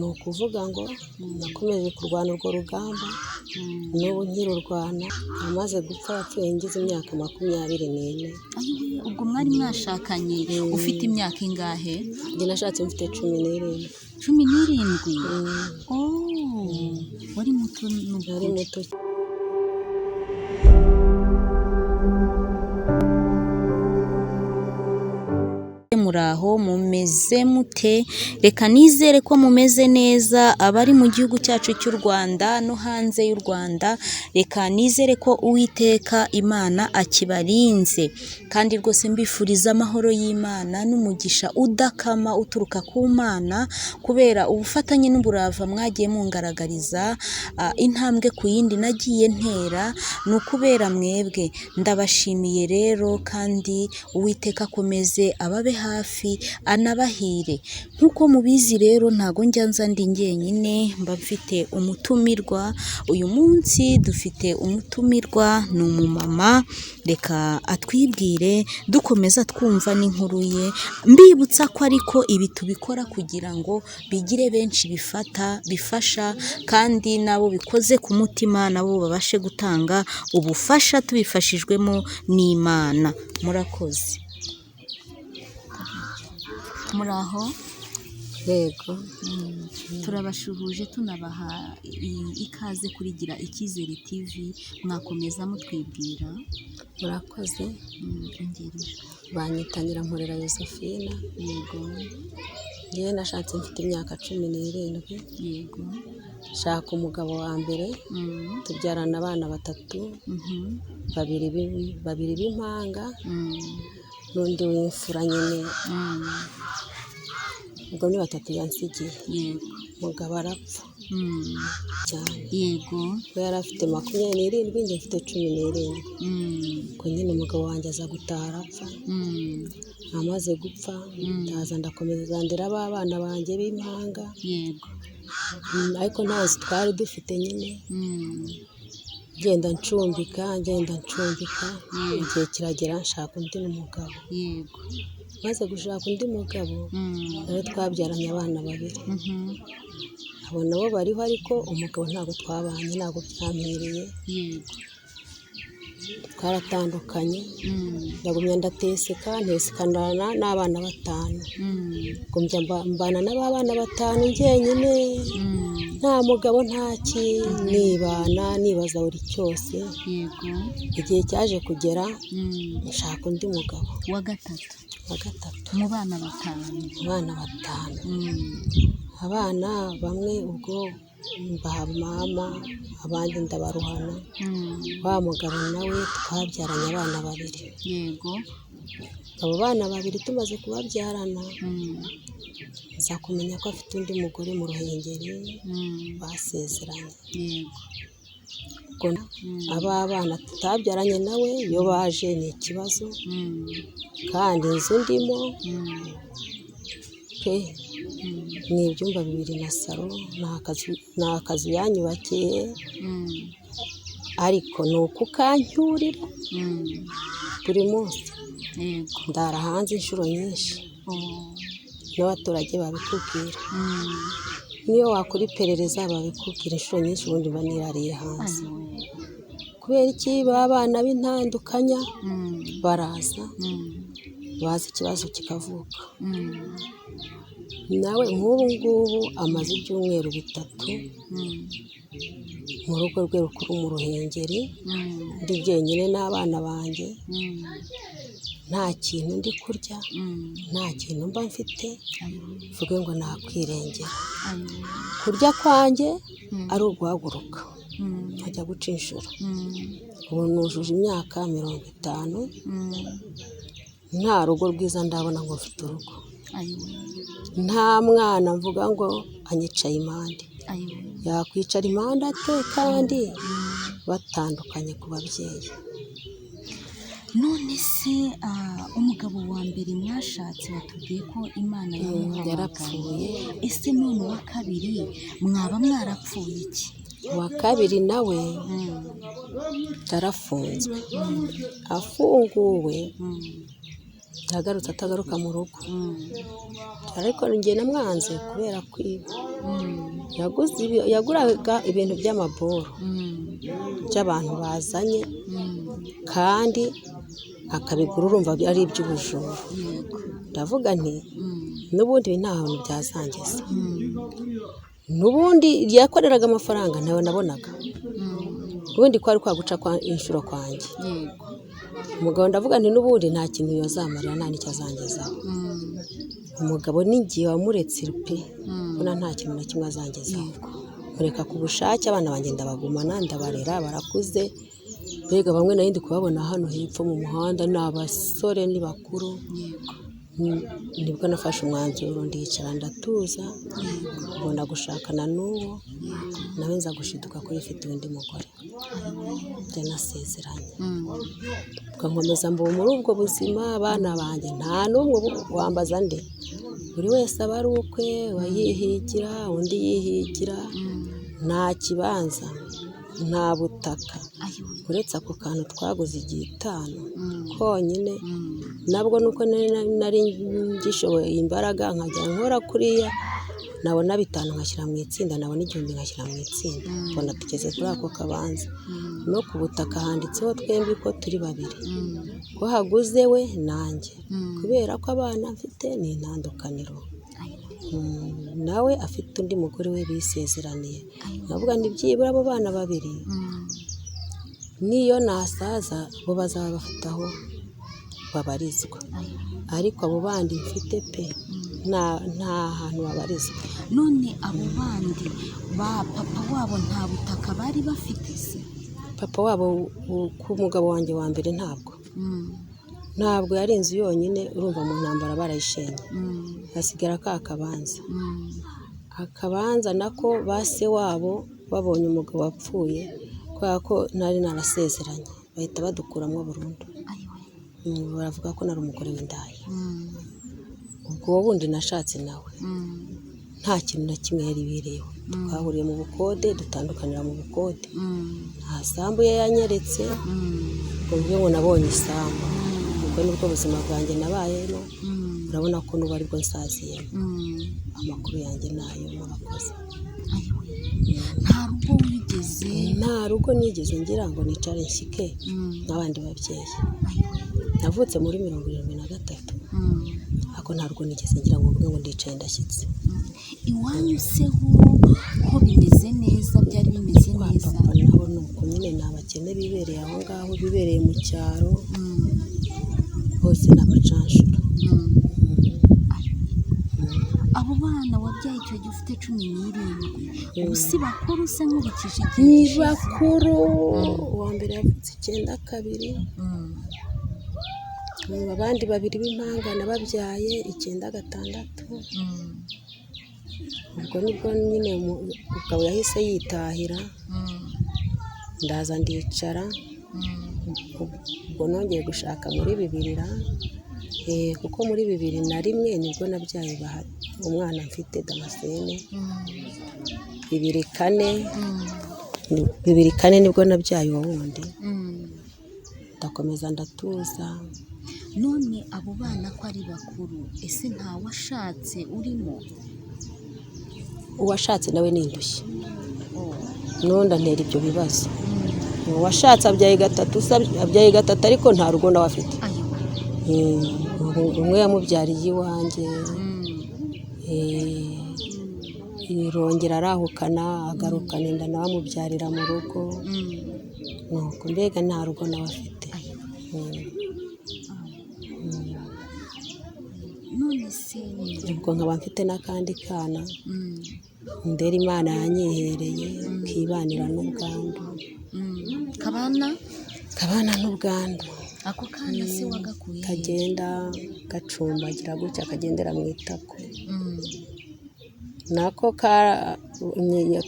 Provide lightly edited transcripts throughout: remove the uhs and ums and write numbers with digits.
Ni ukuvuga ngo nakomeje kurwana urwo rugamba, n'ubu nkirurwana. Amaze gupfa yapfuye ngize imyaka 24. Ayiwe, ubwo mwari mwashakanye ufite imyaka ingahe? Njye nashatse mfite 17. 17? Oh, wari muto Nari n'ukuri. muto. Muraho, mumeze mute? Reka nizere ko mumeze neza, abari mu gihugu cyacu cy'u Rwanda no hanze y'u Rwanda. Reka nizere ko Uwiteka Imana akibarinze, kandi rwose mbifuriza amahoro y'Imana n'umugisha udakama uturuka ku Mana, kubera ubufatanye n'uburava mwagiye mungaragariza, intambwe ku yindi nagiye ntera ni ukubera mwebwe. Ndabashimiye rero, kandi Uwiteka akomeze ababe hafi anabahire. Nk'uko mubizi rero, ntago njya nza ndi njyenyine, mba mfite umutumirwa. Uyu munsi dufite umutumirwa, ni umumama. Reka atwibwire, dukomeza twumva n'inkuru ye. Mbibutsa ko ariko ibi tubikora kugira ngo bigire benshi bifata, bifasha, kandi n'abo bikoze ku mutima nabo babashe gutanga ubufasha tubifashijwemo n'Imana. Murakoze. Muraho. Yego. Turabashuhuje, tunabaha ikaze kuri Gira Icyizere TV. Mwakomeza mutwibwira? Murakoze. Ongera ijwi. Banyita Nyirankorera Yosephine. Yego. Njyewe nashatse mfite imyaka 17. Yego. Nshaka umugabo wa mbere, tubyarana abana batatu, babiri b'impanga n'undi w'imfura nyine. Ubwo ni batatu yansigiye. Yego. Umugabo arapfa cyane. Yego. We yari afite 27, njye mfite 17. Ubwo nyine umugabo wanjye aza gutaha arapfa. Amaze gupfa ndaza ndakomeza ndera ba bana banjye b'impanga. Yego. Ariko nta nzu twari dufite nyine. Ngenda ncumbika, ngenda ncumbika, igihe kiragera nshaka undi mugabo. Yego. Maze gushaka undi mugabo, nawe twabyaranye abana babiri. Abo nabo bariho, ariko umugabo ntabwo twabanye, ntabwo byampiriye. Yego. Twaratandukanye, ndagumya ndateseka, ntesekana n'abana batanu. Ngumya mbana n'abana batanu njyenyine, nta mugabo, nta ki, nibana, nibaza buri cyose. Yego. Igihe cyaje kugera nshaka undi mugabo. Wa gatatu. Wa gatatu. Mu bana batanu. Abana batanu. Abana bamwe ubwo mbaha mama, abandi ndabaruhana. Wa mugabo nawe twabyaranye abana babiri. Yego. Abo bana babiri tumaze kubabyarana, nza kumenya ko afite undi mugore mu Ruhengeri basezeranye. Yego. Ubwo aba bana tutabyaranye nawe iyo baje ni ikibazo, kandi inzu ndimo pe ni ibyumba bibiri na salo, ni akazu yanyubakiye, ariko ni ukukancyurira buri munsi. Yego. Ndara hanze inshuro nyinshi. Oh. N'abaturage babikubwira. Niyo wakora iperereza babikubwira inshuro nyinshi, ubundi mba nirariye hanze. Ayiwe. Kubera iki? Ba bana b'intandukanya baraza, baza ikibazo kikavuka. Nawe nk'ubu ngubu amaze ibyumweru 3 mu rugo rwe rukuru mu Ruhengeri, ndi jyenyine n'abana banjye, nta kintu ndi kurya, nta kintu mba mfite, Ayiwe. mvuge ngo nakwirengera. Ayiwe. Kurya kwanjye ari uguhaguruka nkajya guca inshuro. Ubu nujuje imyaka 50, nta rugo rwiza ndabona ngo mfite urugo. Ayiwe. Nta mwana mvuga ngo anyicaye impande. Ayiwe. Yakwicara impande ate kandi batandukanye ku babyeyi? None se umugabo wa mbere mwashatse watubwiye ko Imana yamuhamagaye. Yarapfuye. Ese none uwa kabiri mwaba mwarapfuye iki? Uwa kabiri nawe yarafunzwe. Afunguwe Yagarutse atagaruka mu rugo, ariko njye namwanze kubera kwiba. Yaguraga ibintu by'amaboro by'abantu bazanye, kandi akabigura urumva ari iby'ubujura. Ndavuga nti n'ubundi ibi nta hantu byazangeza. N'ubundi yakoreraga amafaranga ntawe nabonaga, ubundi kwari kwaguca kwa inshuro kwanjye. Umugabo ndavuga nti n'ubundi nta kintu yazamarira, nta n'icyo azangezaho. Umugabo n'igihe wamuretse pe, mbona nta kintu na kimwe azangezaho. Mureka ku bushake, abana banjye ndabagumana, ndabarera, barakuze. Mbega bamwe nari ndi kubabona hano hepfo mu muhanda, ni abasore, ni bakuru. Nibwo nafashe umwanzuro, ndicara ndatuza, mbona gushakana n'uwo nawe, nza gushiduka ko yifitiye undi mugore byanasezeranye. Ubwo nkomeza mba muri ubwo buzima. Abana banjye nta n'umwe ubu wambaza nde, buri wese aba ari ukwe, yihigira undi yihigira, nta kibanza, nta butaka, uretse ako kantu twaguze igihe itanu konyine. Nabwo nuko nari ngishoboye imbaraga, nkajya nkora kuriya, nabona 5 nkashyira mu itsinda, nabona 1000 nkashyira mu itsinda, mbona tugeze kuri ako kabanza. No ku butaka handitseho twembi ko turi babiri, ko haguze we nanjye, kubera ko abana mfite ni intandukaniro. Nawe afite undi mugore we bisezeraniye. Nkavuga nti byibura abo bana babiri niyo nasaza bo bazaba bafite aho babarizwa, ariko abo bandi mfite pe nta hantu babarizwa. None abo bandi ba papa wabo nta butaka bari bafite se? Papa wabo ku mugabo wanjye wa mbere ntabwo yari inzu yonyine, urumva mu ntambara barayishenye, hasigara ka kabanza. Akabanza nako ba se wabo babonye umugabo wapfuye, kubera ko nari narasezeranye, bahita badukuramo burundu. Baravuga ko nari umugore w'indaya. Ubwo wundi nashatse nawe nta kintu na kimwe yari birewe. Twahuriye mu bukode, dutandukanira mu bukode. Nta sambu ye yanyeretse, ubwo ngo nabonye isambu. Ubwo nibwo buzima bwanjye nabayemo, urabona ko n'ubu aribwo nsaziyemo. Amakuru yanjye nayo, murakoze. Nta rugo wigeze? Nta rugo nigeze ngira ngo nicare nshyike nk'abandi babyeyi. Navutse muri 73, ariko nta rugo nigeze ngira ngo mvuge ngo ndicaye ndashyitse. Iwanyu se ho bimeze neza? Byari bimeze neza? Papa nabo ni uko nyine, ni abakene bibereye aho ngaho, bibereye mu cyaro, bose ni abacanshuro. Abo bana wabyaye icyo gihe ufite 17, ubu si bakuru se nkurikije igihe? Ni bakuru. Uwa mbere yavutse 92, abandi babiri b'impanga nababyaye 96. Ubwo nibwo nyine umugabo yahise yitahira, ndaza ndicara. Ubwo nongeye gushaka muri 2000, kuko muri 2001 nibwo nabyaye umwana mfite Damascene. 2004 nibwo nabyaye uwo wundi, ndakomeza ndatuza. None abo bana ko ari bakuru, ese nta washatse urimo? Uwashatse nawe ni indushyi, n'undi antera ibyo bibazo. Uwashatse abyaye gatatu, ariko nta rugo nawe afite. Umwe yamubyariye iwanjye, irongera arahukana, agarukana inda nawe amubyarira mu rugo. Nuko mbega nta rugo nawe afite. Ubwo nkaba mfite n'akandi kana ndera Imana yanyihereye, kibanira n'ubwandu. Kabana n'ubwandu. Ako kana se wagakuye? Kagenda gacumbagira gutya, kagendera mu itako. Nako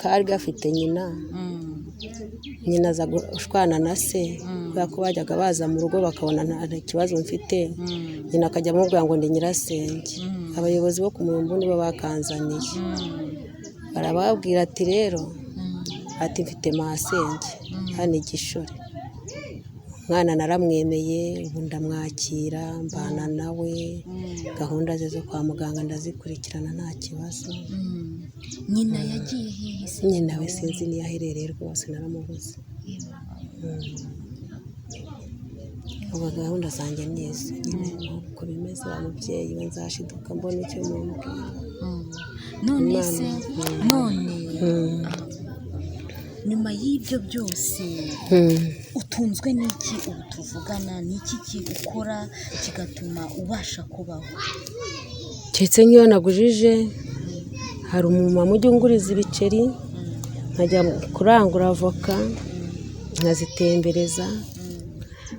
kari gafite nyina, nyina aza gushwana na se, kubera ko bajyaga baza mu rugo bakabona nta kibazo mfite, nyina akajya amubwira ngo ndi nyirasenge. Abayobozi bo ku Muyumbu nibo bakanzaniye, barababwira ati rero, ati mfite masenge hano Igishore, Umwana naramwemeye, ubu ndamwakira, mbana nawe, gahunda ze zo kwa muganga ndazikurikirana nta kibazo. Nyina yagiye hehe se? Nyina we sinzi niyo aherereye rwose, naramubuze. Ubu gahunda zanjye ni izo nyine, uko bimeze wa mubyeyi we, nzashiduka mbona icyo mubwira. None se, none nyuma y'ibyo byose utunzwe n'iki ubu tuvugana? Ni iki ukora kigatuma ubasha kubaho? Keretse nk'iyo nagujije, hari umumama ujya unguriza ibiceri, nkajya kurangura avoka nkazitembereza.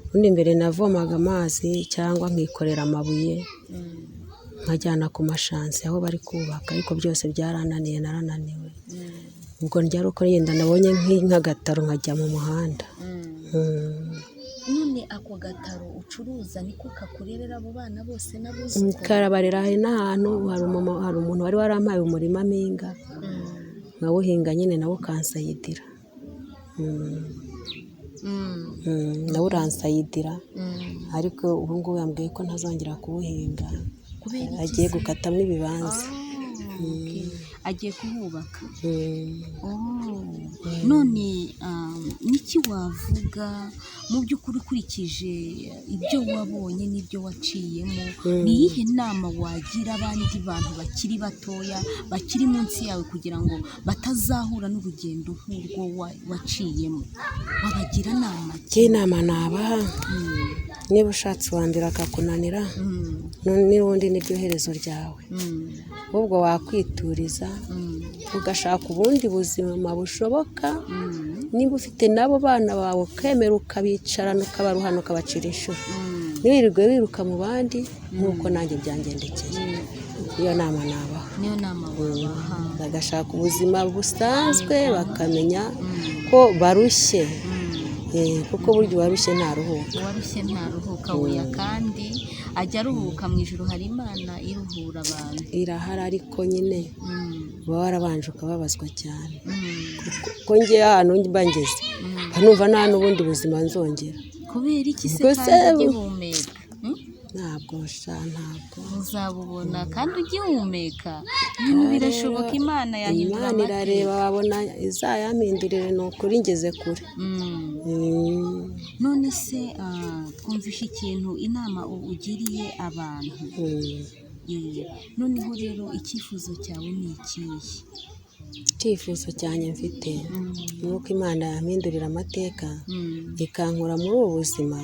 Ubundi mbere navomaga amazi cyangwa nkikorera amabuye nkajyana ku mashansi aho bari kubaka, ariko byose byarananiye, narananiwe. Ubwo ndya ari uko yenda nabonye nk'agataro nkajya mu muhanda. None ako gataro ucuruza niko kakurerera abo bana bose n'abuzukuru? Karabarera. Hari n'ahantu hari umuntu wari warampaye umurima mpinga, nkawuhinga nyine, nawo ukansayidira. Nawo uransayidira, ariko ubu ngubu yambwiye ko ntazongera kuwuhinga. Kubera iki? Agiye gukatamo ibibanza. Agiye kuhubaka. None niki wavuga mu by'ukuri ukurikije ibyo wabonye n'ibyo waciyemo? Ni iyihe nama wagira abandi bantu bakiri batoya, bakiri munsi yawe, kugira ngo batazahura n'urugendo nk'urwo waciyemo? Wabagira nama ki? Njye inama nabaha, niba ushatse uwa mbere akakunanira, n'ubundi niryo herezo ryawe. Ahubwo wakwituriza, ugashaka ubundi buzima bushoboka. Niba ufite n'abo bana bawe, ukemera ukabicarana, ukabaruhana, ukabacira inshuro, ntiwirirwe wiruka mu bandi nk'uko nanjye byangendekeye. Iyo nama nabaha. Niyo nama wabaha. Bagashaka ubuzima busanzwe, bakamenya ko barushye. Kuko burya uwarushye ntaruhuka. Uwarushye ntaruhuka, oya, kandi ajya aruhuka mu ijuru, hari Imana iruhura abantu. Irahari, ariko nyine uba warabanje ukababazwa cyane. Kuko njye ahantu mba ngeze, mba numva nta n'ubundi buzima nzongera. Kubera iki se? Ubwo se Kandi ugihumeka? Ntabwo sha, ntabwo. Uzabubona kandi ugihumeka, ibintu birashoboka, Imana yahindura Imana amateka. irareba, wabona izayampindurire, ni ukuri ngeze kure. None se twumvishe ikintu, inama ugiriye abantu. Noneho rero icyifuzo cyawe ni ikihe? Icyifuzo cyanjye mfite ni uko Imana yampindurira amateka, ikankura muri ubu buzima,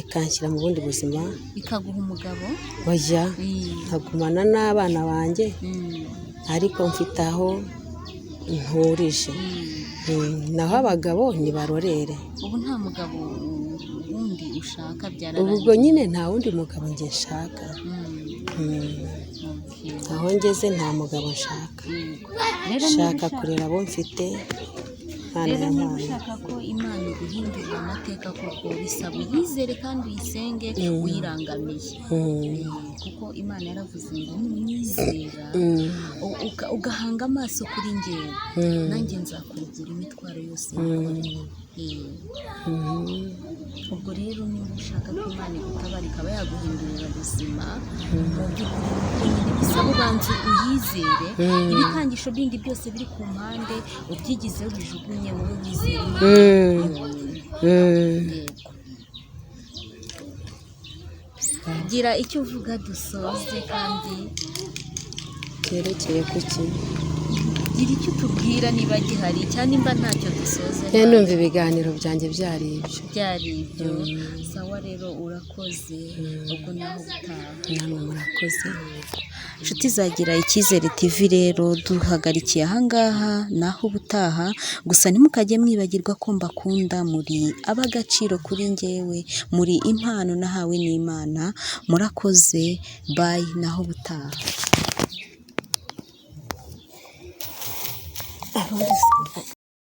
ikanshyira mu bundi buzima. Ikaguha umugabo? Oya, nkagumana n'abana banjye, ariko mfite aho nturije. Naho abagabo nibarorere. Ubu nta mugabo wundi ushaka? Ubwo Byararangiye? nyine nta wundi mugabo njye nshaka. Aho ngeze nta mugabo nshaka. Yego. Rero niba Nshaka kurera abo mfite, Imana Rero niba yampaye. ushaka ko Imana iguhindurira amateka koko, bisaba uyizere kandi uyisenge uyirangamiye. Kuko Imana yaravuze ngo nunyizera, ugahanga amaso kuri njyewe, nanjye nzakuruhura imitwaro yose wikoreye. Ubwo rero niba ushaka ko Imana igutabara, ikaba yaguhindurira ubuzima, mu by'ukuri nuko nyine bisaba ubanza uyizere, ibikangisho bindi byose biri ku mpande ubyigizeho, ubijugunye, wowe wizere Imana yonyine. Yego, gira icyo uvuga dusoze kandi. Cyerekeye ku ki? Gira icyo utubwira niba gihari, cyangwa nimba ntacyo dusoze. Njye numva ibiganiro byanjye byari ibyo. Byari ibyo, sawa rero, urakoze, ubwo naho utaha. Namwe murakoze. Inshuti zagira Icyizere TV, rero duhagarikiye ahangaha, naho ubutaha. Gusa ntimukajye mwibagirwa ko mbakunda, muri ab'agaciro kuri njyewe, muri impano nahawe n'Imana. Murakoze, bye, naho ubutaha. Arundi se.